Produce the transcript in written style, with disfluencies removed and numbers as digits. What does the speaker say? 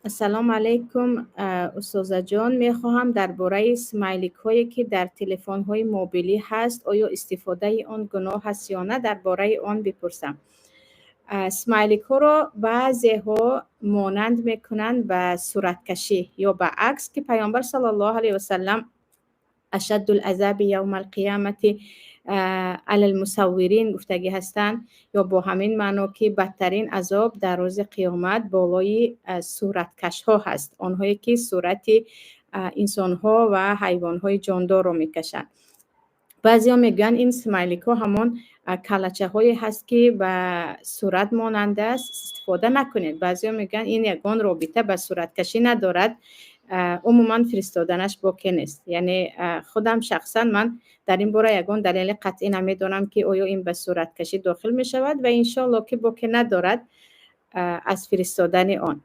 Ассалому алайкум, устозаҷон. Мехоҳам дар бораи смайликҳое, ки дар телефонҳои мобилӣ ҳаст, оё истифодаи он гуноҳ аст ё на, дар бораи он бипурсам. Смайликҳоро баъзеҳо монанд мекунанд ба сураткашӣ ё ба акс, ки Паёмбар саллаллоҳу алайҳи васаллам أشد العذاب يوم القيامة على المصورين гуфтагӣ ҳастанд, ё бо ҳамин маъно, ки бадтарин азоб дар рӯзи қиёмат болои сураткашҳо ҳаст, онҳое ки сурати инсонҳо ва ҳайвонҳои ҷондорро мекашанд. Баъзеҳо мегӯянд, ин смайликҳо ҳамон калачаҳое ҳаст, ки ба сурат монанд аст, истифода накунед. Баъзеҳо мегӯянд, ин ягон робита ба сураткашӣ надорад, умуман фиристоданаш боке нест. Яъне худам шахсан ман дар ин бора ягон далели қатъӣ намедонам, ки оё ин ба сураткашӣ дохил мешавад, ва иншоалло, ки боке надорад аз фиристодани он.